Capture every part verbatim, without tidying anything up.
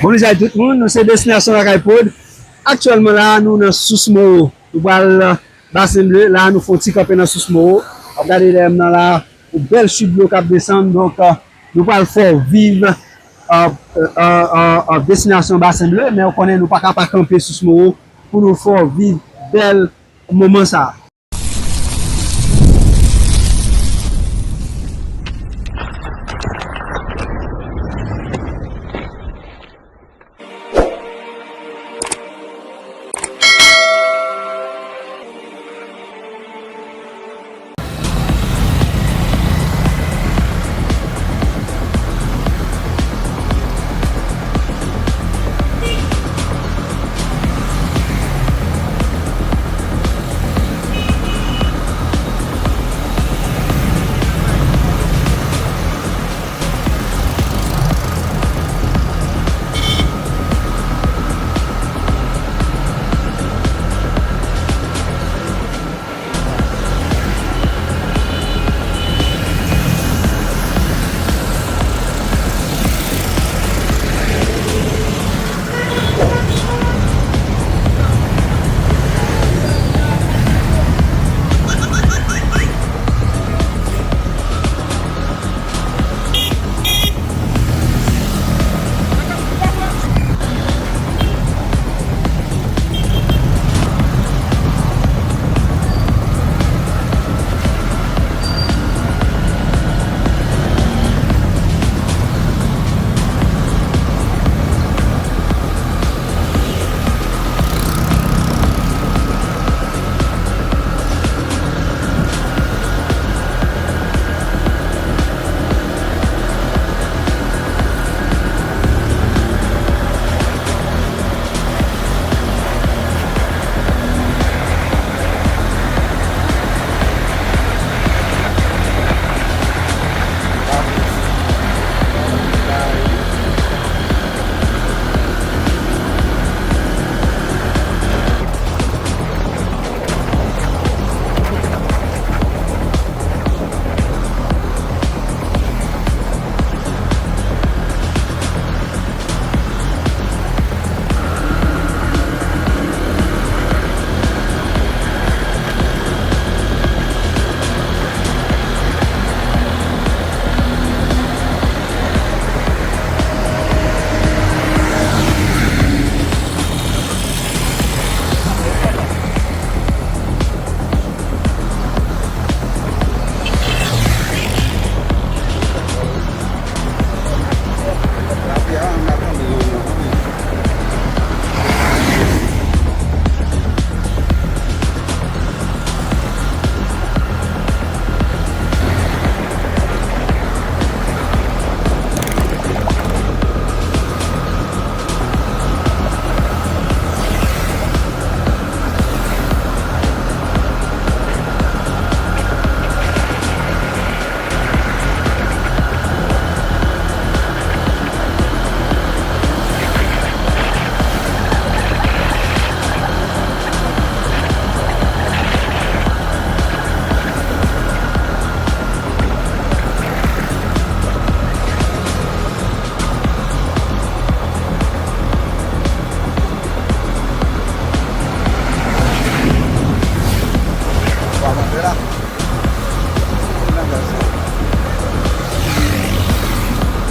Bon vizaj tout moun, nou se Destinasyon Lakay Prod. Aktyèlman la, nou nan Sous Moro. Nou pral, euh, Basen Ble. La, nou fè yon ti kanpe nan Sous Moro. W ap gade dèyè m nan la, yon bèl chit dlo k ap desann. Donk, euh, nou pral fè w viv, euh, euh, euh, euh, euh, destinasyon Basen Ble, men w konnen nou pa ka pa kanpe Sous Moro pou nou fè w viv bèl moman sa a.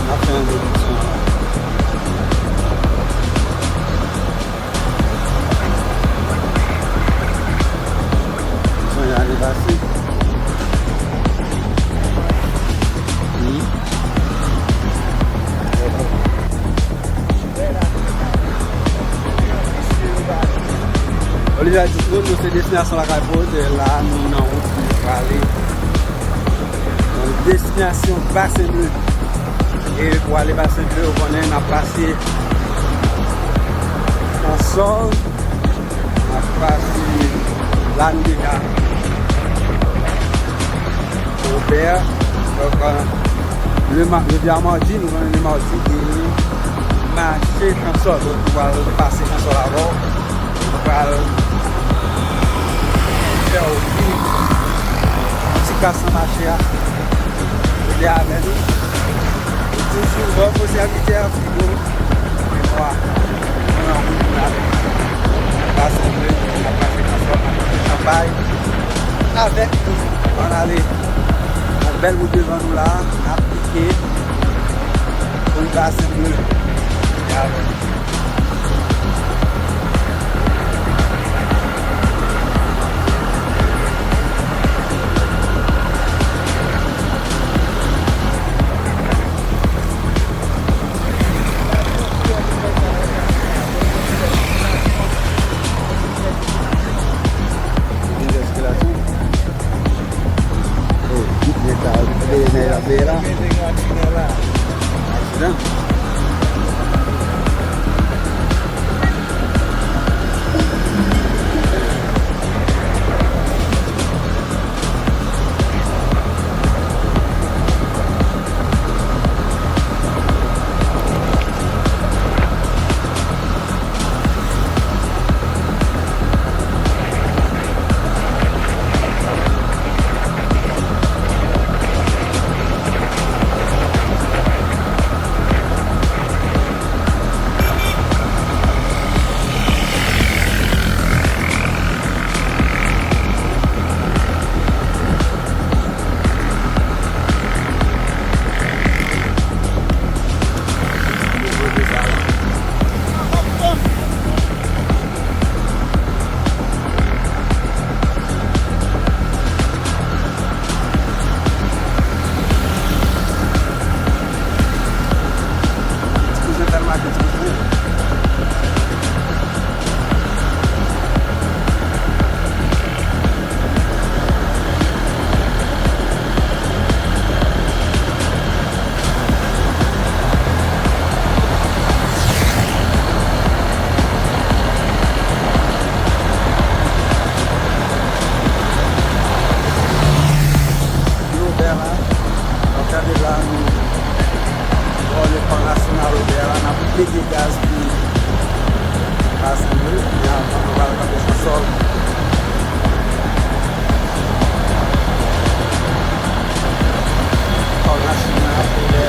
N ap fè yon degresyon la. Sonje ale pase. Wi. Olivier Dutro, nou se Destinasyon Lakay Prod, la nou nan wout pou nou prale nan destinasyon Basen Ble. E pou ale Basen Ble, ou konnen n ap pase Konsòl, n ap pase la nou deja. Robert. Donk, euh, le ma-, jodi a madi, nou konnen le madi, e mache Chansol. Donk, nou pral pase Chansol avè w. Nou pral fè w viv ti kas nan mache a. Rete avè nou. Toujou bon pou sèvitè Fido. Bèl wout devan nou la, n ap pike pou n pase pou nou. Aksidan. Lobè la, w ap gade la, nou bò lekòl nasyonal Lobè la, n ap pete gaz pou pase nou, men avan nou pral kanpe sou sòl. Lekòl nasyonal Lobè.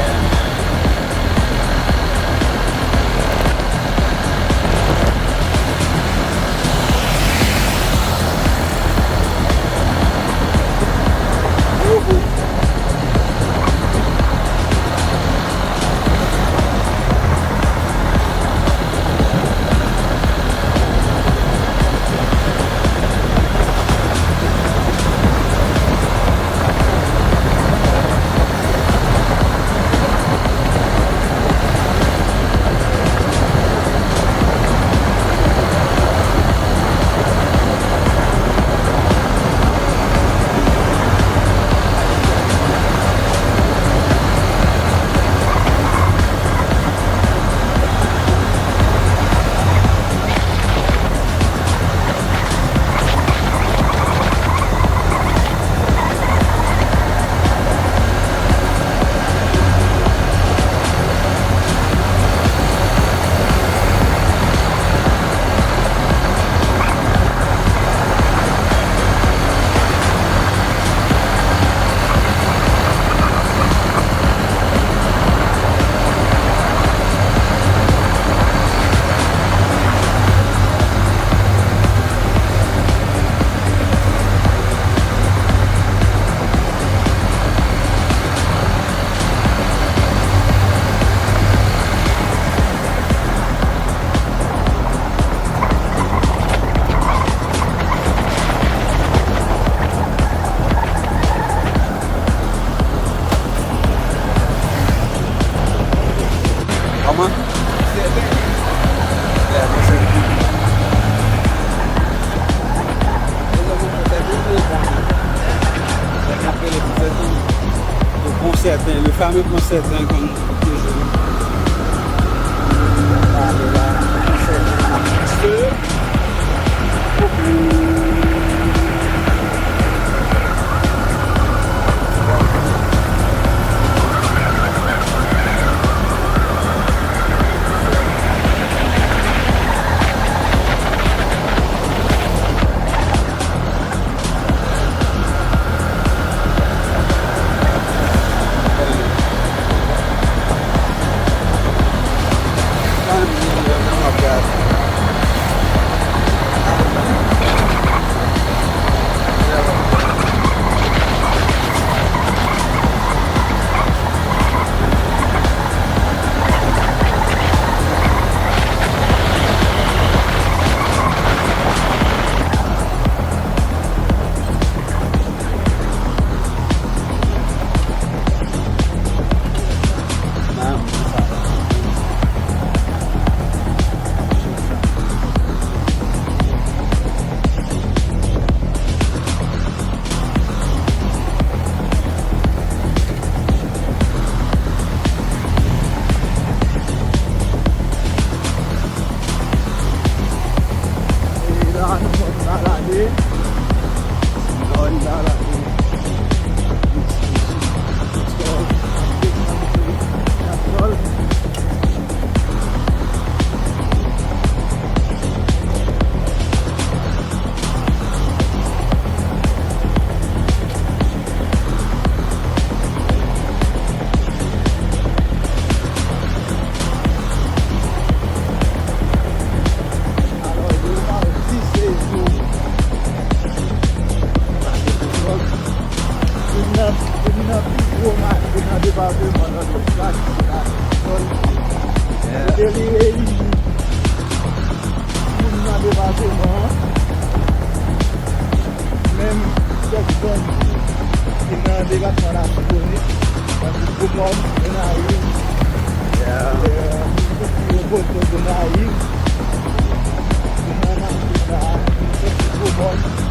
Kòman? Lè mwen se Bon sèten, le fameux Bon Sèten, comme toujours. Bon Sèten. Delivre moun nan depatman an, menm kèk zòn ki nan depatman Latibonit, tankou Gwo Mòn, Gonayiv, Yeah. eh, Woboto, Gonayiv, Gonayiv, Gwo Mòn.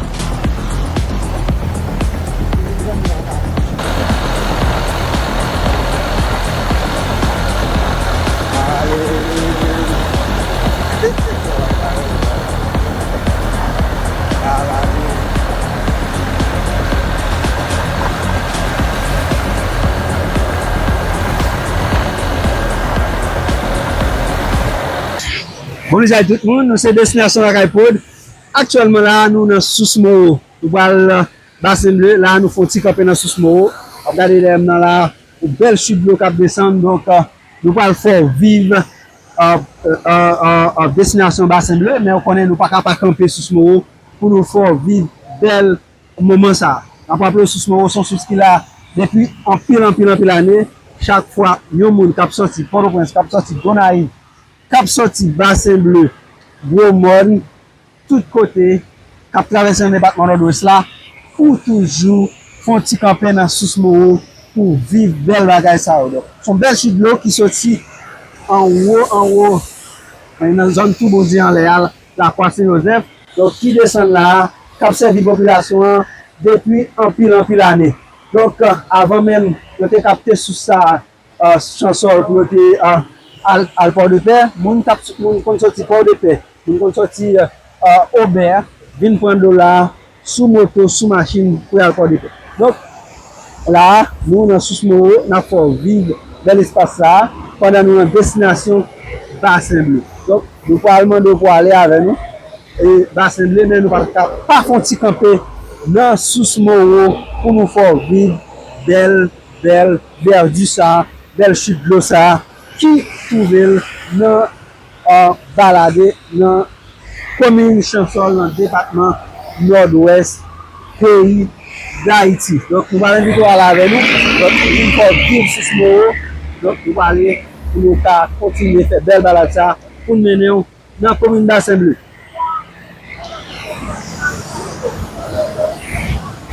Bonjou tout moun, nou se Destinasyon Lakay Prod. Aktyèlman la, nou nan Sous Moro. Nou pral, euh, Basen Ble. La, nou fè yon ti kanpe nan Sous Moro. W ap gade dèyè m nan la, yon bèl chit dlo k ap desann. Donk, euh, nou pral fè w viv, euh, euh, euh, euh, euh, destinasyon Basen Ble. Men w konnen nou pa ka pa kanpe Sous Moro pou nou fè w viv bèl moman sa a. N ap raple w, Sous Moro se yon sous ki la depi anpil, anpil, anpil ane. Chak fwa yon moun k ap sòti Pòtoprens, k ap sòti Gonayiv, k ap sòti Basen Ble, Gwo Mòn, tout kote, k ap travèse nan depatman Nòdwès la, pou toujou fè yon ti kanpe nan Sous Moro pou viv bèl bagay sa yo. Donk, se yon bèl chit dlo ki soti anwo, anwo, nan zòn Toubondye anlè a, Lakwa Sen Jozèf. Donk, ki desann la a, k ap sèvi popilasyon an depi anpil, anpil ane. Donk, avan menm yo te kapte sous sa a, euh, Chansòl pou yo te, euh, al, al Pòdepè, moun t ap, moun konn sòti Pòdepè, moun konn sòti, euh, euh, Obè, vin pran dlo la a, sou moto, sou machin, pou y al Pòdepè. Donk, la a, nou nan Sous Moro, n ap fè w viv bèl espas sa a, pandan nou nan destinasyon Basen Ble. Donk, nou pral mande w pou ale avè nou, e, Basen Ble, men nou pa ka pa fè yon ti kanpe nan Sous Moro pou nou fè w viv bèl, bèl vèdi sa, bèl chit dlo sa ki twouve l nan, euh, Baladè, nan komin Chansòl, nan depatman Nòdwès, peyi Dayiti. Donk, nou pral envite w ale avè nou. Donk, nou vin fè w viv Sous Moro. Donk, nou prale pou nou ka kontinye fè bèl balad sa pou n mennen w nan komin Basen Ble.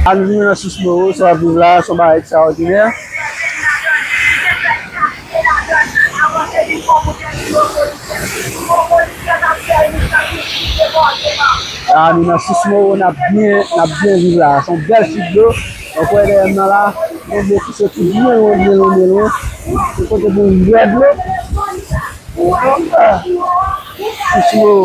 A nou vin nan Sous Moro, sa w ap viv la, se yon bagay ekstraòdinè. La, nou nan Sous Moro, n ap byen, n ap byen viv la. Se yon bèl chit dlo. Donk, w wè dèyè m nan la, yon dlo ki soti byen lwen, byen lwen, byen lwen. Se kote pou yon jwèt dlo. Sous Moro.